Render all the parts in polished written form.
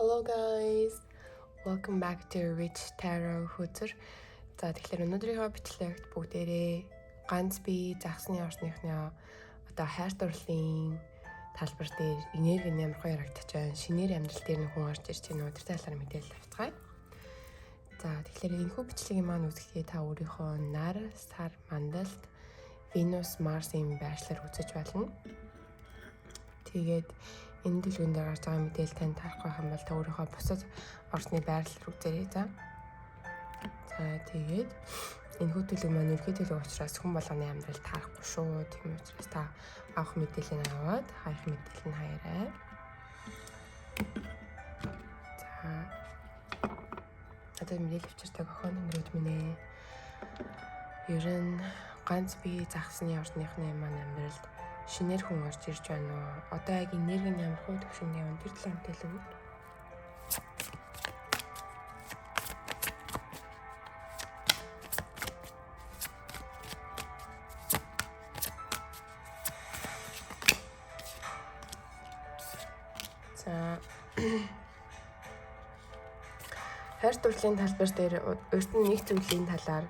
Hello guys. Welcome back to Rich Tarot хөзөр. За, тэгэхээр өнөөдрийнхөө бичлэгт бүгдээрээ ганц бие загсны орсныхны одоо хайр дурлалын талбар дээр энерги нь ямар ярагдаж байна, шинээр амьдрал дээр нь хүн орж ирж байна уу, тэр талаар мэдээлэл авцгаая. За, тэгэхээр энэхүү бичлэгийн маань үзэхдээ та өөрийнхөө нар, сар, мандалд Венус, Марсын байршлаар үзэж болно. Тэгээд энэ төлөвөн дээр гарч байгаа мэдээлэл танд таарахгүй юм бол та өөрийнхөө бусад орсны байрлал руу үзээрэй, за. За, тэгээд энэхүү төлөв маань ерөнхий төлөв учраас хүн болгоны амьдрал таарахгүй шүү. Тийм учраас та авах мэдээллийг аваад хаях мэдээлэл нь хаярай. За. Одоо мэдээлэл авчирдаг охин өнгөрөөд минь ээ. Ер нь ганц бие загсны ордныхны маань амьдралд шинээр хүн орж ирж байна уу? Одоо яг энерги нь ямар хөө төвшөнд явна, тэр талаар мэдээлэл өгнө. За, хайр дурлалын талбар дээр урд нь нэг зүйлийн талаар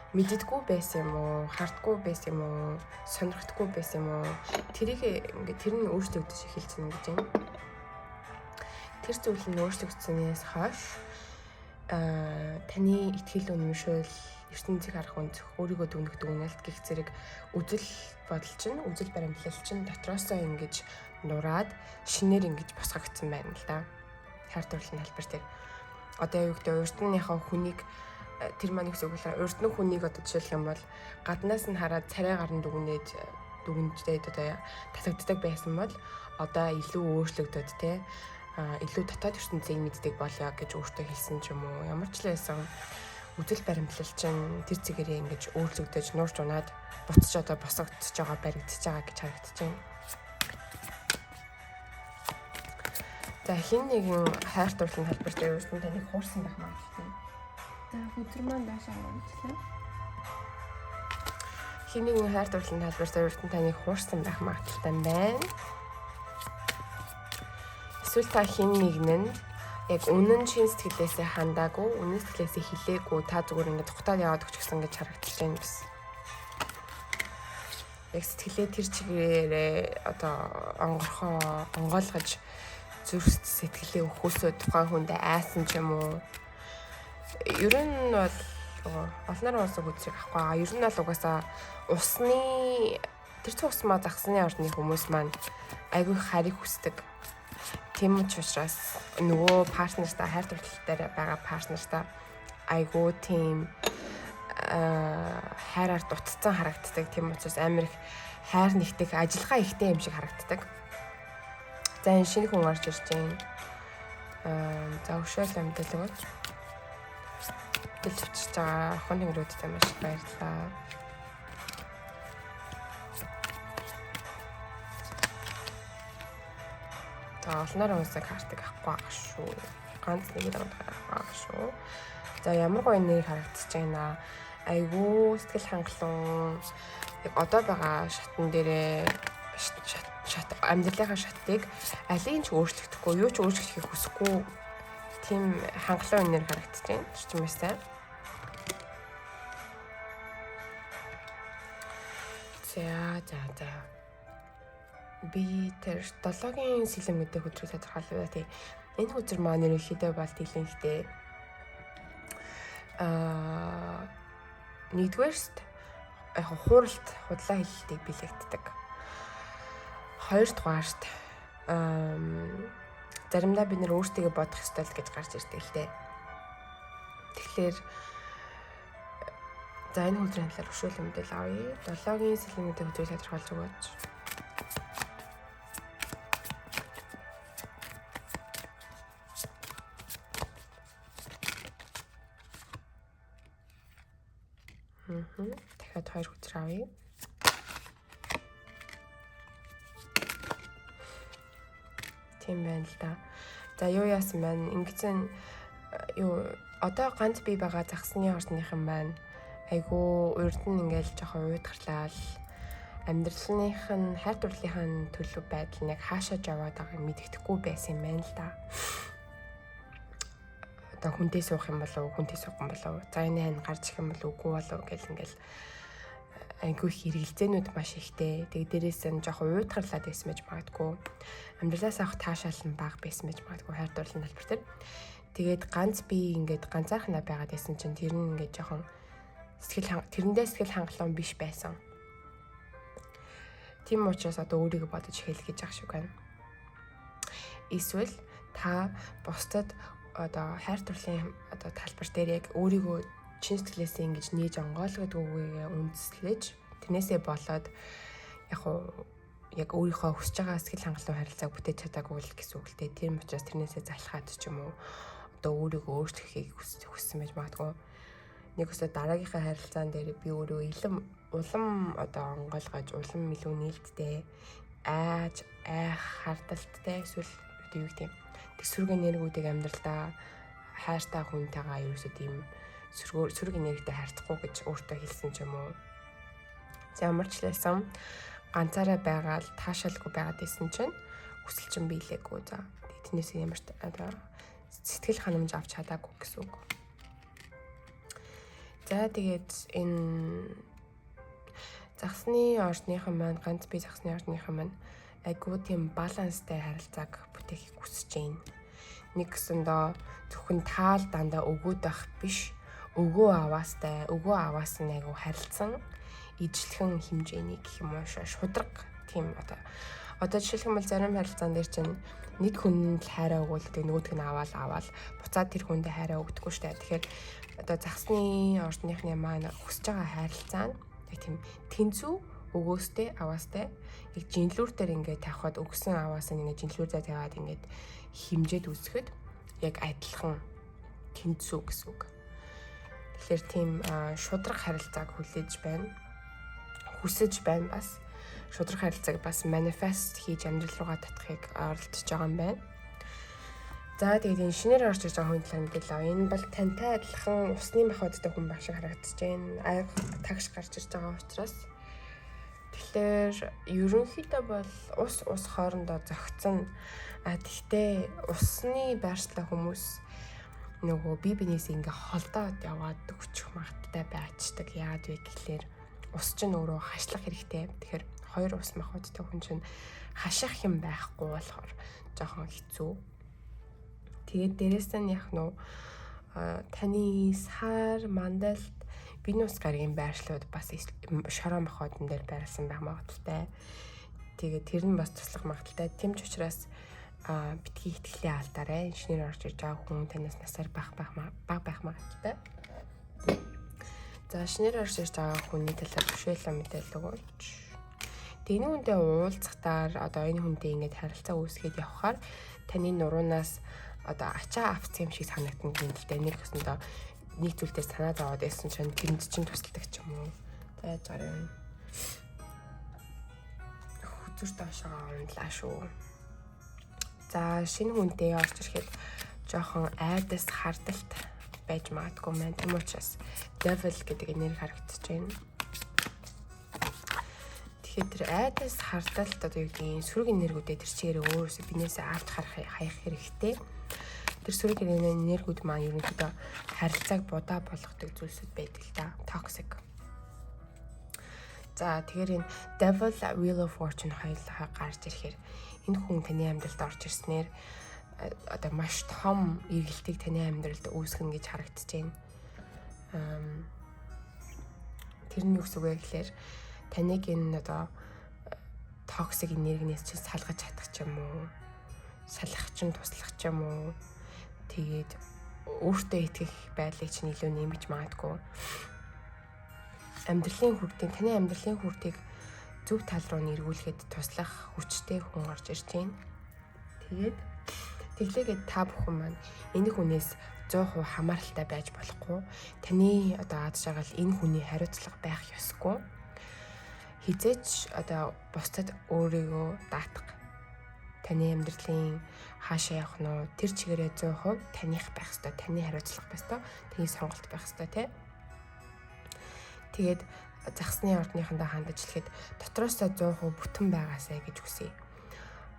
мэддэггүй байсан юм уу, хардггүй байсан юм уу, сонирхдаггүй байсан юм уу? Тэрийг ингээд тэр нь өөрчлөгдөж эхэлж байна гэж байна. Тэр зүйл нь өөрчлөгдсөнөөс хойш таны итгэл үнэмшил, ертөнцийг харах өнцөг, өөрийгөө дүгнэх дүгнэлт гэх зэрэг үзэл бодол чинь, үзэл баримтлал чинь дотроосоо ингэж нураад шинээр ингэж босгогдсон байна л да. Хайр дурлалын талбар дээр. Одоо юу гэдэг, урд нь яхаа хүнийг тэр маань гэсэн үг л, урд нь хүнийг одоо жишээлх юм бол гаднаас нь хараад царай гарan дүгнээд дүгнжээд одоо татагддаг байсан бол одоо илүү өөрчлөгдөд те, илүү дотоод ертөнцийг мэддэг болёо гэж өөртөө хэлсэн ч юм уу. Ямар ч л байсан үзэл баримтлал чинь тэр цэгээрээ ингэж өөрчлөгдөж нуурч унаад буцаж одоо босгогдож байгаа, баригдаж байгаа гэж харагдаж байна. За, хин нэгэн хайр дурлалын талбар дээр урд нь таныг хуурсан байх магадлалтай. За, хөзөр маань даашаа явуулчлаа. Хин нэгэн хайр дурлалын талбар дээр урд нь таныг хуурсан байх магадлалтай байна. Эсвэл та хин нэгэн нь яг үнэн чин сэтгэлээсээ хандаагүй, үнэн сэтгэлээсээ хилээгүй, та зүгээр ингээд тухтаад яваад өгчихсэн гэж харагдаж байна бас. Яг сэтгэлээ тэр чигээрээ одоо онгорхоо онгойлгож зүрх сэтгэлээ өгөхөөсөө тухайн хүндээ айсан ч юм уу. Ер нь бол олноор уусан хүчийг авахгүй байгаа. Ер нь бол угаасаа усны тэр цуг ус маа загсны ордны хүмүүс маань айгүй харийг хүсдэг. Тийм ч учраас нөгөө партнертаа, хайр дурлал дээр байгаа партнертаа айгүй тийм хайраар дутцсан харагддаг. Тийм учраас амар их хайр нэгтэх ажиллагаа ихтэй юм шиг харагддаг. За, энэ шинэ хүн орж ирж байна. За, өшөөл мэдээлэл өгөөч. Мэдээлэл авчирч байгаа хон тэнгэрүүдтэй маш их баярлалаа. За, олноор унсан картыг авахгүй байгаа шүү. Ганц нэг л авах байгаа шүү. За, ямар гоё нэр харагдаж байна. Айгуу сэтгэл хангалуун, яг одоо байгаа шатан дээрээ шат шат амьдралынхаа шатыг алийг ч өөрчлөгдөхгүй, юу ч өөрчлөхийг хүсэхгүй тийм хангалуун энерги харагдаж байна. Тэр чинь маш сайн. За. Би тэр долоогийн сэлэм гэдэг хөзрийг тодорхойлъё тий. Энэ хөзөр маань ерөнхийдөө бол дийлэнхтэй нэгдүгээрст яг хууралт, худлаа хэллэлтийг бэлэгддэг. Хоёрдугаарт заримдаа бид нэр өөрсдийгөө бодох ёстой л гэж гарч ирдэг л дээ. Тэгэхээр за, энэ хөзрийн талаар өшөөл мэдээлэл авъя. Долоогийн сэлэм гэдэг хөзрийг тодорхойлж өгөөч. Дахиад хоёр хөзөр авъя. Тийм байна л да. За, юу яасан байна? Ингэсэн юу, одоо ганц бие байгаа загсны ордныхан маань айгуу урд нь ингээл жоохон уйдгарлаал, амьдралных нь, хайр дурлалынхаа төлөв байдал нь яг хаашаа яваад байгааг мэддэхгүй байсан юм байна л да. Одоо хүнтэй суух юм болов уу, хүнтэй суух юм болов уу? За, энэ хань гарч ирэх юм болов уу, үгүй болов гэл ингээл айгүй их эргэлзээнүүд маш ихтэй. Тэгээ дээрээс нь жоохон уйтгарлаад байсан байж магадгүй. Амьдралаас авах таашаал нь бага байсан байж магадгүй хайр дурлалын талбар дээр. Тэгээд ганц би ингээд ганцаархнаа байгаад байсан чинь тэр нь ингээд жоохон сэтгэл тэрэндээ сэтгэл хангалуун биш байсан. Тийм учраас одоо өөрийгөө бодож эхэлэх гэж ах шиг байна. Эсвэл та бусдад одоо хайр дурлалын одоо талбар дээр яг өөрийгөө чин сэтгэлээсээ ингэж нээж онгойлгодгүйгээ үндэслэж, тэрнээсээ болоод яг уу яг өөрийнхөө хүсэж байгаа сэтгэл хангалуун харилцааг бүтээж чадаагүй л гэсэн үг л дээ. Тийм учраас тэрнээсээ залхаад ч юм уу одоо өөрийгөө өөрчлөхийг хүссэн байж магадгүй. Нэг өсөө дараагийнхаа харилцаан дээр би өөрөө илэм улам одоо онгойлгож, улам илүү нээлттэй, айж айх хардалттай, эсвэл одоо юу гэх юм, тэг сөрөг энергиудыг амьдралдаа хайртай хүнтэйгээ ерөөсөө тийм сөрөг энергитэй харьцахгүй гэж өөртөө хэлсэн ч юм уу. За, ямар ч лээсэн ганцаараа байгаа л таашаалгүй байгаад исэн чинь хүсэл чинь биелээгүй. За, тэднээс ямар ч одоо сэтгэл ханамж авч чадаагүй гэсэн үг. За, тэгээд энэ загсны ордныхан маань, ганц би загсны ордныхан маань айгүй тийм баланстай харилцааг бүтээхийг хүсэж байна. Нэг гэсэндээ зөвхөн таал дандаа өгөөд байх биш, өгөө аваастай, өгөө аваас нь айгүй харилцан ижлэхэн хэмжээний гэх юм уу, шудраг тийм. Одоо жишээлх юм бол зарим харилцаан дээр чинь нэг хүн л хайраа өгөөлдөг, нөгөөх нь аваал аваал буцаад тэр хүндээ хайраа өгдөггүй штэ. Тэгэхээр одоо загсны ордныхны маань хүсэж байгаа харилцаа нь яг тийм тэнцүү, өгөөстэй аваастай, яг жинлүүр дээр ингээд тавихад өгсөн аваас нь ингээд жинлүүр зай тавиад ингээд хэмжээд үзэхэд яг адилхан тэнцүү гэсэн үг. Тэгэхээр тийм шудраг харилцааг хүлээж байна. Хүсэж байна бас. Шудраг харилцааг бас manifest хийж амьдрал руугаа татахыг оролдож байгаа юм байна. За, тэгээд энэ шинээр орж иж байгаа хүн талаар мэдээлэл авъя. Энэ бол тантай адилхан усны махбодтой хүн байх шиг харагдаж байна. Аяг тагш гарч ирж байгаа учраас. Тэгэхээр ерөнхийдөө бол ус ус хоорондоо зохицсон. А тэгтээ усны байршлаа хүмүүс нөгөө бие биенээс ингээ холдоод яваад өгчих магадaltaй байчдаг. Яагаад вэ гэхлээр ус чинь өөрөө хашлах хэрэгтэй. Тэгэхээр хоёр ус махбодтой хүн чинь хаших юм байхгүй болохоор жоохон хэцүү. Тэгээд дээрэс нь яг нөө таны сар, мандалт, Венус гарагийн байршлууд бас шороо махбодон дээр байрлсан байх магадaltaй. Тэгээд тэр нь бас туслах магадaltaй. Тийм ч учраас битгий итгэлээ алдаарай. Шинээр орж ирж байгаа хүн танаас насаар бага байх бага байх магадaltaй. За, шинээр орж ирж байгаа хүний талаар бишээлэн мэдээлэл өгөөч. Тэгээ энэ хүнтэй уулзахтаар, одоо энэ хүнтэй ингээд харилцаа үүсгээд явхаар таны нуруунаас одоо ачаа авцсан юм шиг санагдана юм л дээ. Нэг гэсэндээ нэг зүйл дээр санаа зовоод байсан чинь тэрэнд чинь тусалдаг ч юм уу. За, яаж байгаа юм. Хүзүр доошоо ундлаа шүү. За, шинэ хүнтэй орж ирэхэд жоохон айдас хардалт байж магадгүй маань. Тийм учраас devil гэдэг энерги харагдаж байна. Тэгэхээр тэр айдас хардалт, одоо юу гэдгийг, сөрөг энергиудээ тэр чигээр өөрөөсөө бинээсээ авч харах хаях хэрэгтэй. Тэр сөрөг энергиуд маань ерөнхийдөө харилцааг будаа болгодог зүйлсүүд байдаг л да. Toxic. За, тэгэхээр энэ Devil, Wheel of Fortune хоёулаа гарч ирэхээр энэ хүн таны амьдралд орж ирснээр одоо маш том эргэлтийг таны амьдралд үүсгэнэ гэж харагдаж байна. Тэр нь юу гэсэн үг вэ гэхээр таныг энэ одоо toxic энергинээс чинь салгаж чадах ч юм уу, салах чинь туслах ч юм уу. Тэгээд өөртөө итгэх байдлыг чинь илүү нэмж магадгүй. Амьдралын хүрдийг, таны амьдралын хүрдийг зөв тал руу нэргүүлэхэд туслах хүчтэй хүн орж ирж байна. Тэгээд тэглээгээд та бүхэн маань энэ хүнээс 100% хамааралтай байж болохгүй. Таны одоо аз жаргал энэ хүний хариуцлага байх ёсгүй. Хизээч одоо бусдад өөрийгөө даатга. Таны амьдралын хаашаа явах нь тэр чигээрээ 100% таных байх ёстой, таны хариуцлага байх ёстой, таны сонголт байх ёстой, тий. Тэгээд загсны ордныхондоо хандаж хэлэхэд дотроосоо 100% бүтэн байгаасай гэж хүсье.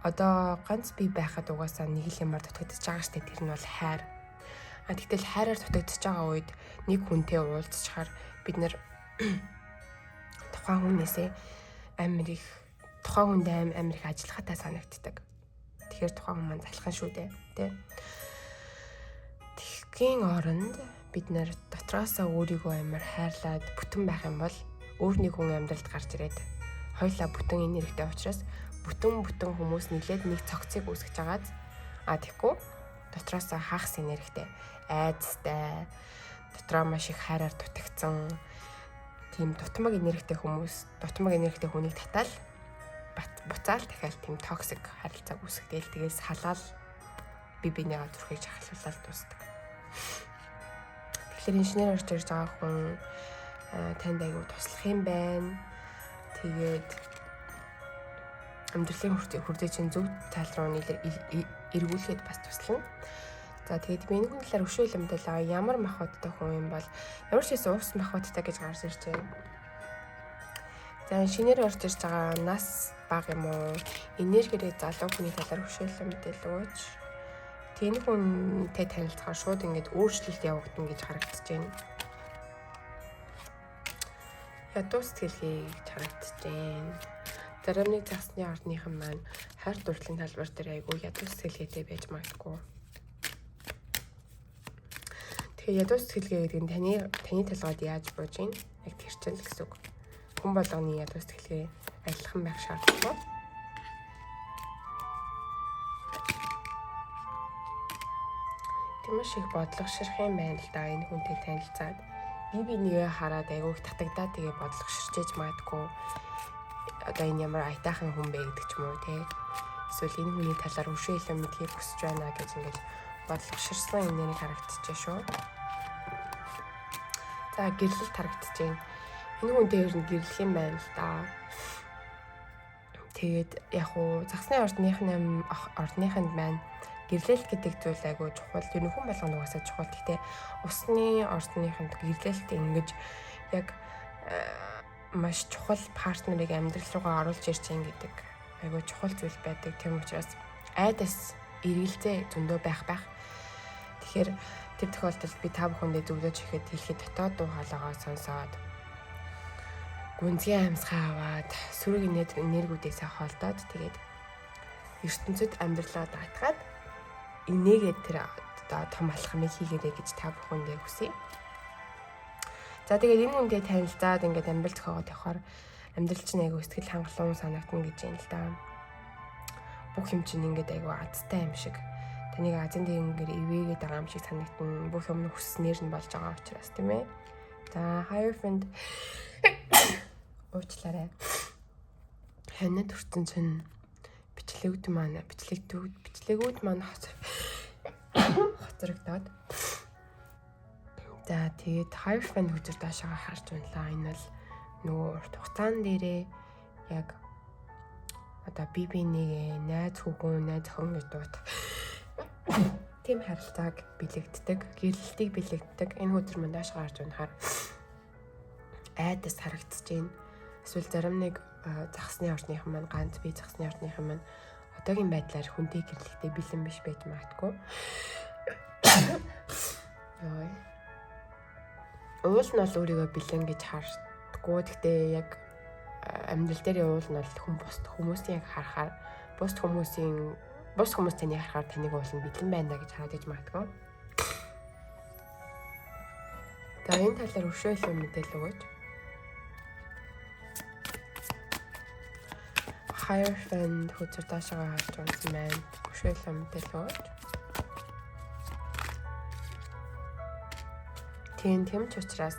Одоо ганц бие байхад угаасаа нэг л юмар дутагдчихж байгаа штэ, тэр нь бол хайр. А тэгтэл хайраар дутагдчихж байгаа үед нэг хүнтэй уулзчихаар бид нар тухайн хүнээсээ амар их тухайн хүндээ амар их ажиллахатай санагддаг. Тэгэхээр тухайн хүн маань залхан шүү дээ, тэ. Тэгэхийн оронд бид нэр дотроосоо өөрийгөө амар хайрлаад бүтэн байх юм бол өөр нэг хүн амьдралд гарч ирээд хоёлаа бүтэн энергитэй учраас бүтэн хүмүүс нийлээд нэг цогцыг үүсгэж байгааз а тэгэхгүй дотроосоо хагас энергитэй, айдастай, дотроо маш их хайраар дутагдсан тийм дутмаг энергитэй хүмүүс, дутмаг энергитэй хүнийг татаал буцаал дахиад тийм toxic харилцааг үүсгэгээл тэгээс халаал би бинийгаа зүрхийг чахлуулаад дуусдаг. Тэгэхээр инженер орж ирж байгаа хүн танд айгүй туслах юм байна. Тэгээд амьдралын хүрдээ чинь зөв тал руу эргүүлэхэд бас туслана. За тэгээд би энэ хүн талаар өшөө илэмдэл байгаа. Ямар махбодтой хүн юм бол ямар ч байсан ус махбодтой гэж гарч ирж байна. За шинээр орж ирж байгаа нас бага юм уу? Энергиэрээ залуу хүний талаар өшөө мэдээлэл өгөөч. Тэг энэ хүнтэй танилцахаар шууд ингээд өөрчлөлт явагдана гэж харагдаж байна. Ядуу сэтгэлгээ гэж харагдаж байна. Зарим нэг загсны ордныхан маань хайр дурлалын талбар дээр айгүй ядуу сэтгэлгээтэй байж магадгүй. Тэгэхээр ядуу сэтгэлгээ гэдэг нь таны толгойд яаж бууж ийн? Яг тэр чинь л гэсэн үг. Хүн болгоны ядуу сэтгэлгээ адилхан байх шаардлагагүй. Тийм маш их бодлого ширх юм байна л да энэ хүнтэй танилцаад. Би бинийгээ хараад айгүй их татагдаад тэгээ бодлого ширчээж магадгүй. Одоо энэ ямар аятайхан хүн бэ гэдэг ч юм уу те. Эсвэл энэ хүний талаар өшөө илүү мэдхийг хүсэж байна гэж ингэж бодлого ширсэн энерги харагдчихэ шүү. За гэрлэлт харагдчихэв. Энэ хүнтэй ер нь гэрлэх юм байна л да. Тэгээд яг уу загсны ордныханд маань гэрлэлт гэдэг зүйл айгүй чухал. Ер нь хүн болгоно угаасаа чухал. Гэхдээ усны ордныханд гэрлэлт ингэж яг маш чухал партнерыг амьдрал руугаа оруулж ирж гин гэдэг айгүй чухал зүйл байдаг. Тийм учраас айдас эргэлзээ зөндөө байх. Тэгэхээр тэр тохиолдолд би та бүхэндээ зөвлөж ихэд хэлэхэд дотоод дуу хоолойгоо сонсоод гүнзгий амьсгаа аваад сөрөг энергиудээсээ холдоод тэгээд ертөнцид амьдралаа даатгаад инээгээд тэр одоо том алхмыг хийгээрэй гэж та бүхэндээ хүсье. За тэгээд энэ хүнтэй танилцаад ингээд амьдрал зохиогоод явхаар амьдрал чинь айгүй сэтгэл хангалуун санагдана гэж юм л да. Бүх юм чинь ингээд айгүй азтай юм шиг. Таныг азын тэнгэр ивэгээд байгаа юм шиг санагдана. Бүх юм хүсснээр нь болж байгаа учраас тийм ээ. За Hierophant уучлаарай. Хоньд хүртэн чинь бичлэгүүд маань бичлэгүүд маань хоцрогдоод. За тэгээд Hierophant хөзөр доошоо харж унлаа. Энэ бол нөгөө урт хугацаан дээрээ яг одоо би бинийгээ найз хүүгэн, найз охин гэж дуут. Тийм харилцааг бэлэгддэг, гэрлэлтийг бэлэгддэг. Энэ хөзөр мань доошоо харж унахаар айдас харагдаж байна. Эсвэл зарим нэг загсны ордныхан маань ганц бие загсны ордныхан маань одоогийн байдлаар хүнтэй гэрлэхдээ бэлэн биш байж магадгүй. Йой. Уул нь бол өөрийгөө бэлэн гэж хардггүй. Гэхдээ яг амьдрал дээр уул нь бол хүн бусд хүмүүсийн яг харахаар бусд хүмүүс таныг харахаар таныг уул нь бэлэн байна гэж хараад иж магадгүй. За энэ талаар өшөө илүү мэдээлэл өгөөч. Hierophant хөзөр доошоо харж унсан байна. Өшөө илүү мэдээлэл өгөөч. Тийм ч учраас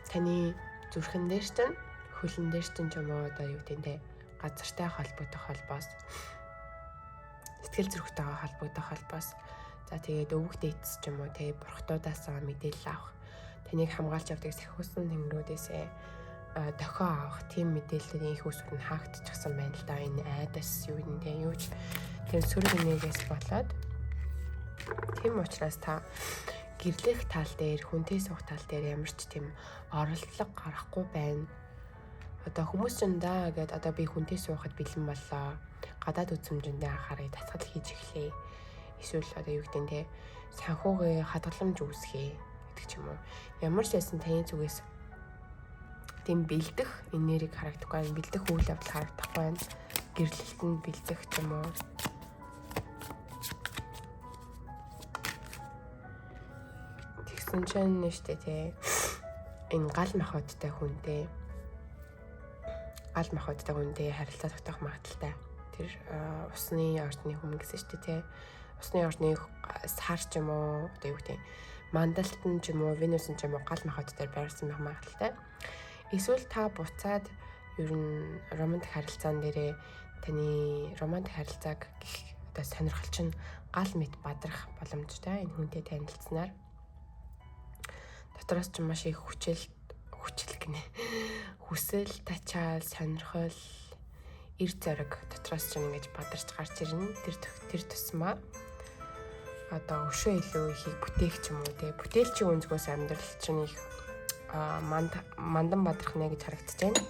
таны зүрхэн дээр чинь хөлн дээр чинь ч юм уу одоо юу гэдэг те газартай холбогдох холбоос сэтгэл зүрхтэйгээ холбогдох холбоос за тэгээд өвөг дээдс ч юм уу те бурхтуудаасаа мэдээлэл авах таныг хамгаалж явдаг сахиусан тэнгэрүүдээсээ дохио авах тийм мэдээллийн их усүр нь хаагдчихсан байна л да. Энэ айдас юу юм те юу ч тийм сөрөг энергиэс болоод тийм учраас та гэрлэх тал дээр хүнтэй суух тал дээр ямар ч тийм оролдлого гаргахгүй байна. Одоо хүмүүс ч даа гэд одоо би хүнтэй суухад бэлэн боллоо. Гадаад үзмжиндээ анхаарыг татгал хийж эхлэе. Эсвэл одоо юу гэдэг нь те санхүүгийн хадгаламж үүсгэе гэдэг ч юм уу. Ямар ч байсан таны зүгээс тийм бэлдэх энерги харагдахгүй байна. Бэлдэх үйл явдал харагдахгүй байна. Гэрлэлтэнд бэлдэх ч юм уу. Тэгсэн чинь нэштэй те энэ гал махбодтой хүнтэй харилцаа тогтоох магадлалтай. Тэр усны ордны хүн гэсэн шүү дээ те. Усны ордны сар ч юм уу одоо юу гэдэг мандалт нь ч юм уу Венус нь ч юм уу гал махбод дээр байрсан байх магадлалтай. Эсвэл та буцаад ер нь романтик харилцаан дээрээ таны романтик харилцааг гих одоо сонирхол чинь гал мэт бадрах боломжтой энэ хүнтэй танилцсанаар. Дотроос ч маш их хүчил гинэ. Хүсэл, тачаал, сонирхол, эр зориг дотроос ч ингэж бадарч гарч ирнэ. Тэр тусмаа одоо өшөө илүү ихийг бүтээх ч юм уу те. Бүтээлчийн өнцгөөс амьдрал чинь их мандан бадрах нэ гэж харагдаж байна.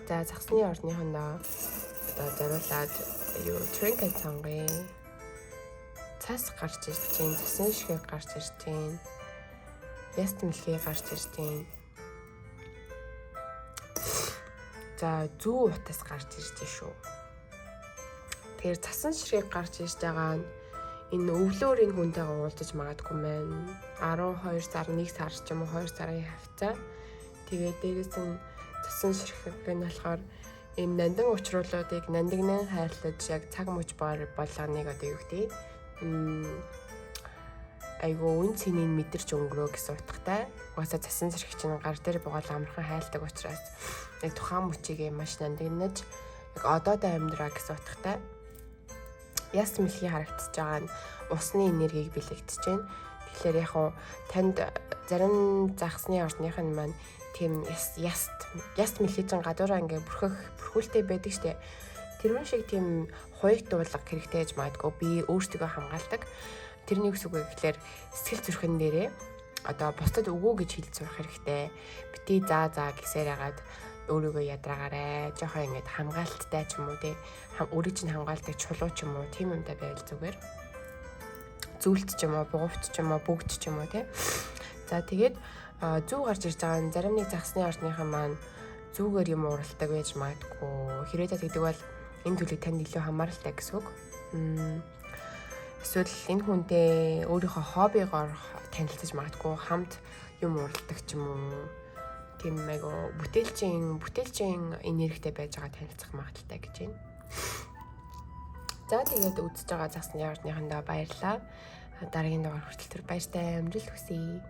За загсны ордныхондоо одоо зориулаад юу trinket сонгоё. Цас гарч ирж чинь, цасны ширхэг гарч ирж чинь. Яс тэмлэхий гарч ирж байна. За зүү утас гарч ирж шүү. Тэгэхээр цасан ширхэг гарч ирж байгаа нь энэ өвлөөр энэ хүнтэйгээ уулзаж магадгүй мэн. 12 сар 1 сар ч юм уу 2 сарын хавцаа. Тэгээд дээрэс нь цасан ширхэг нь болохоор ийм нандин учруулуудыг нандинан хайрлаж яг цаг мөч болгоныг одоо юу гэдэг айгуу үн цэнийг мэдэрч өнгөрөө гэсэн утгатай. Угаасаа цасан зэрэг чинь гар дээр бугаал амархан хайлдаг учраас яг тухайн мөчийг маш нандинаж яг одоодоо амьдраа гэсэн утгатай. Яс мэлхий харагдаж байгаа нь усны энергийг бэлэгдэж байна. Тэгэхээр яг уу танд зарим загсны ордных нь маань тийм яс мэлхий чинь гадуураа ингээ бүрхүүлтэй байдаг штэ. Тэрүүн шиг тийм хуйг дуулга хэрэгтэй гэж магадгүй би өөртөө хамгаалдаг. Тэрний үгс үг гэхлээр сэтгэл зүрхэн дээрээ одоо бусдад үгүй гэж хэлж сурах хэрэгтэй. Бити заа гэсээр хагаад өөрийгөө ядраагаарэ. Жохоо ингэж хамгаалттай ч юм уу те. Өөрийг чинь хамгаалдаг чулуу ч юм уу тийм юмтай байвал зүгээр. Зүйлт ч юм уу, бугуувт ч юм уу, бүгд ч юм уу те. За тэгээд зүү гарч ирж байгаа нь зарим нэг загсны ордныхан маань зүгээр юм уралдаг байж магадгүй. Хэрвээ та тэгдэг бол энэ төлөв танд илүү хамааралтай гэсэн үг. Эсвэл энэ хүнтэй өөрийнхөө хоббигоор танилцаж магадгүй, хамт юм уралдаг ч юм уу. Тийм айгу бүтээлчийн энергитэй байж байгаа танилцах магадлалтай гэж байна. За тэгээд үзэж байгаа загсны ордныхондоо баярлалаа. Дараагийн дугаар хүртэл түр баяртай амжилт хүсье.